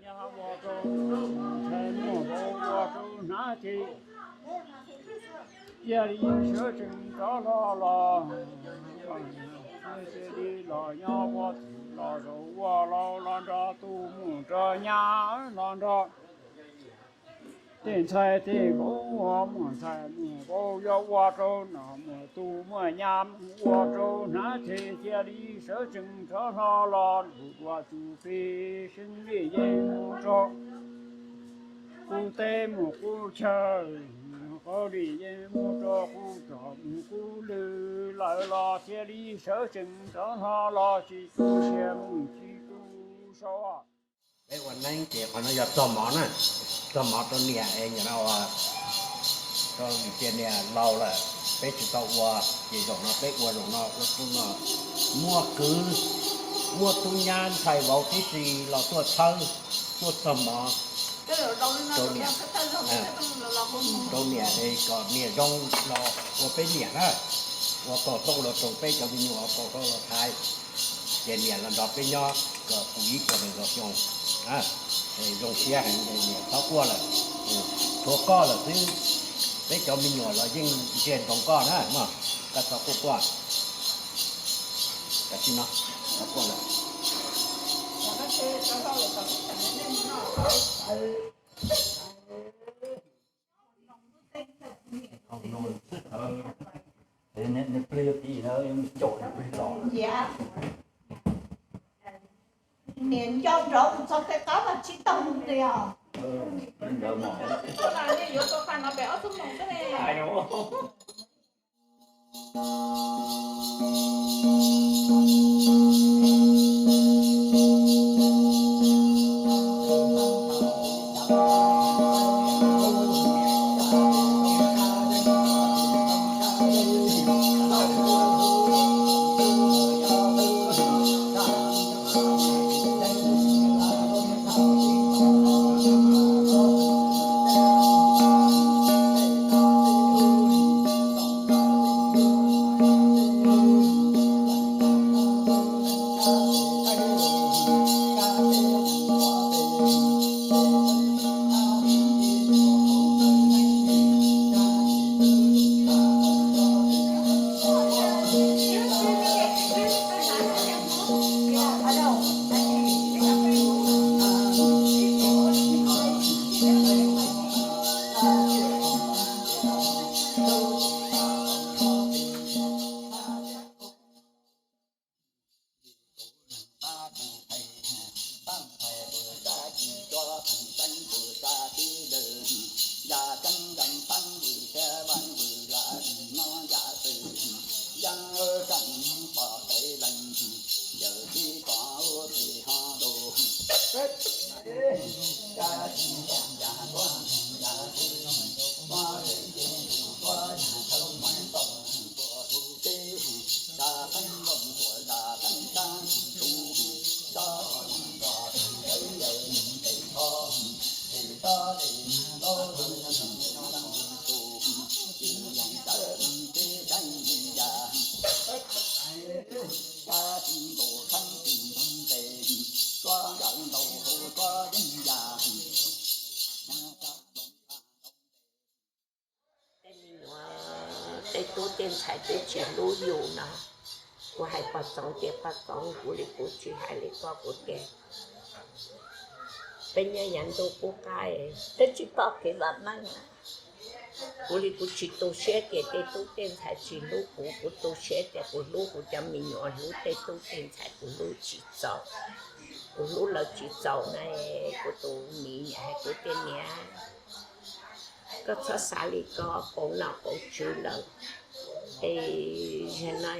Ua rau ntxhais muaj vauv, ua rau hnav ces cia li sawv tsees rov hlo los. Cia li los nyob ua txwm los zaum ua laus los nrog tus muam nrog nyab los nrog tej ntxhais tej vauv, muaj ntxhais muaj vauv yuav ua rau nom muaj tus muaj nyab ua rau hnav ces cia li sawv tsees rov hlo los. Lus dua tus plig seeb li yeej mus rau qub teb mus qub chaw, qau li yeej mus rau qub tsom mus qub lw lawm los cia li sawv tsees rov hlo los tsis tu siab mus tsis tu sau. Peb ua neeb ces qhov no yog txog mov na, txog mov rau niam es nim no ua rau vim tias niam laus lawm, peb tsis tau ua, ces zaum no peb ua zaum no ua tub no, muaj kwv muaj tub nyab ntxhais vauv tib si los tuaj txhawb, tuaj txog mov rau niam, rau niam es kom niam zoo los ua peb niam na, ua kaum tooj los rau peb cov me nyuam, kaum tooj los thaiv, ces niam los nrog peb nyob kom kuv ib puas nees nkaum xyoo. Zoo siab heev, niam txhob quaj lawm, tshuav koj lawm xwb, peb cov me nyuam los yeej ntsia ntsoov koj na mog, koj txhob quaj quaj. Tam sim no txhob quaj lawm. Niam nco nrov mus txog tej qab mas tsis tau mus li os. Yuav tau qas no pem ob tug moos xwb ne. Tej me nyuam, tej tub tej ntxhais twb tsis hlub yus no. Kuv hais pog Txoov tias, pog Txoov, kuv li kuv tsis hais li koj, kuv tias peb nyob yav ntuj qub qab twb tsis pom kev vam meej na. Kuv li kuv tsis tu siab tias tej tub tej ntxhais tsis hlub kuv, kuv tu siab tias kuv hlub kuv cov me nyuam, hlub tej tub tej ntxhais, kuv hlub tsis txaus. Kuv hlub lawv tsis txaus na, kuv tus miv niam hais kuv tias, niam, koj txhob xav li ko, pauv nom pauv tswv lawm. Es zaum no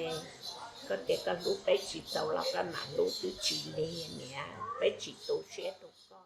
koj tias koj hlub peb tsis txaus los koj mam hlub twb tsis lig niam, peb tsis tu siab rau koj.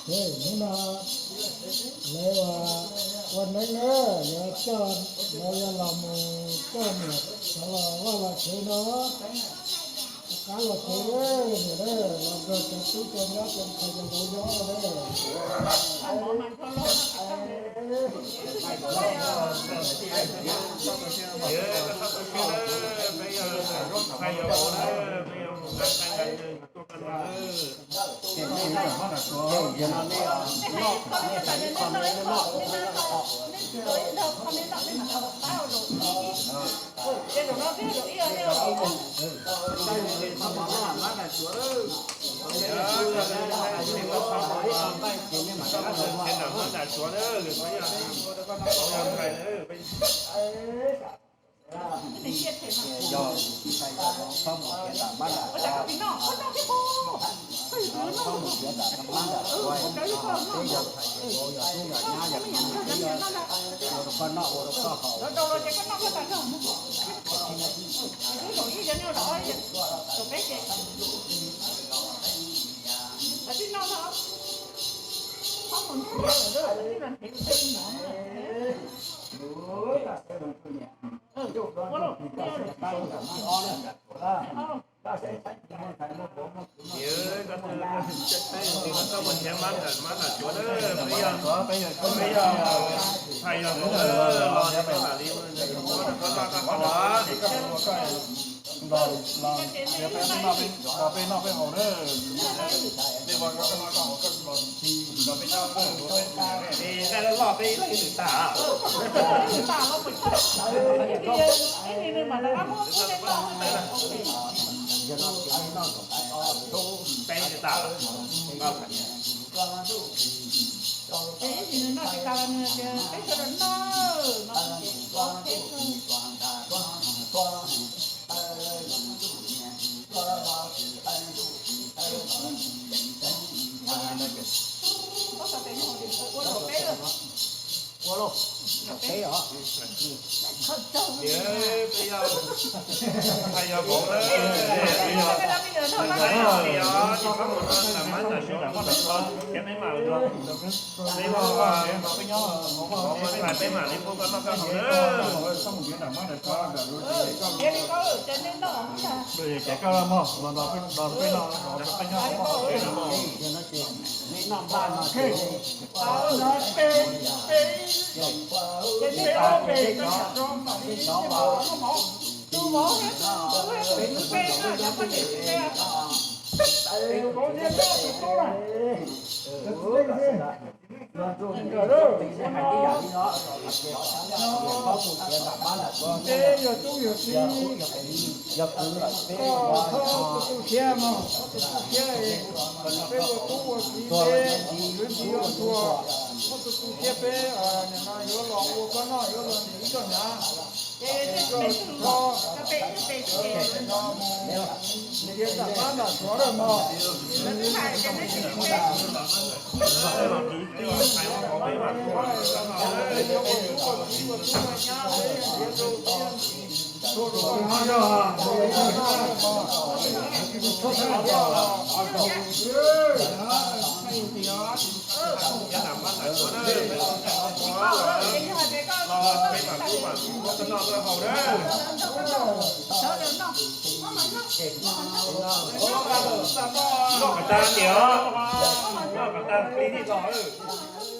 Ces hnub no lawv ua neeb na, yuav coj, lawv yuav los mus coj niam cov los vaj los tsev no, qab los tsev niam na, los nrog cov tub cov nyab cov ntxhais cov vauv nyob na. Yog ntxhais yog vauv txhob mus nrhiav nram mab nram tsua, txhob mus nrhiav nram mab nram tsua, peb yog ntxhais yog vauv yog tub yog nyab yog kwv yog tij, ua rau koj noj ua rau koj haus. Koj mus nrhiav mab nram, mab nram tsua na, peb yog, peb yog ntxhais yog vauv los nrhiav mab nram li, koj noj koj haus na. Los, los, peb noj, peb noj peb haus na. Peb ua koj noj koj haus, koj los, los peb nyob, peb ua peb. Es daj loj peb ib leeg ib lwm tas. Peb tas. Ua los, peb os. Peb yog, peb yog vauv na, peb yog, peb yog, tsis txhob mus nrhiav nram mab nram tsua, nrhiav peb mam li. Peb ua, peb ua ntxhais peb mam li pub koj noj koj haus na. Ces koj los mog, los nrog peb, nrog peb noj, nrog peb nyob. Peb yog tub yog kiv, koj txhob tu tu siab mog, txhob tu tu siab, peb ua tub ua kiv peb yuav ntxhua, txhob tu tu siab, peb nim no yuav los ua koj noj yuav los nrhiav koj hnav. Koj txhob, no mus nrhiav nram mab nram tsua lawm mog. Noj kom tag tiag, noj kom tag pib tij los.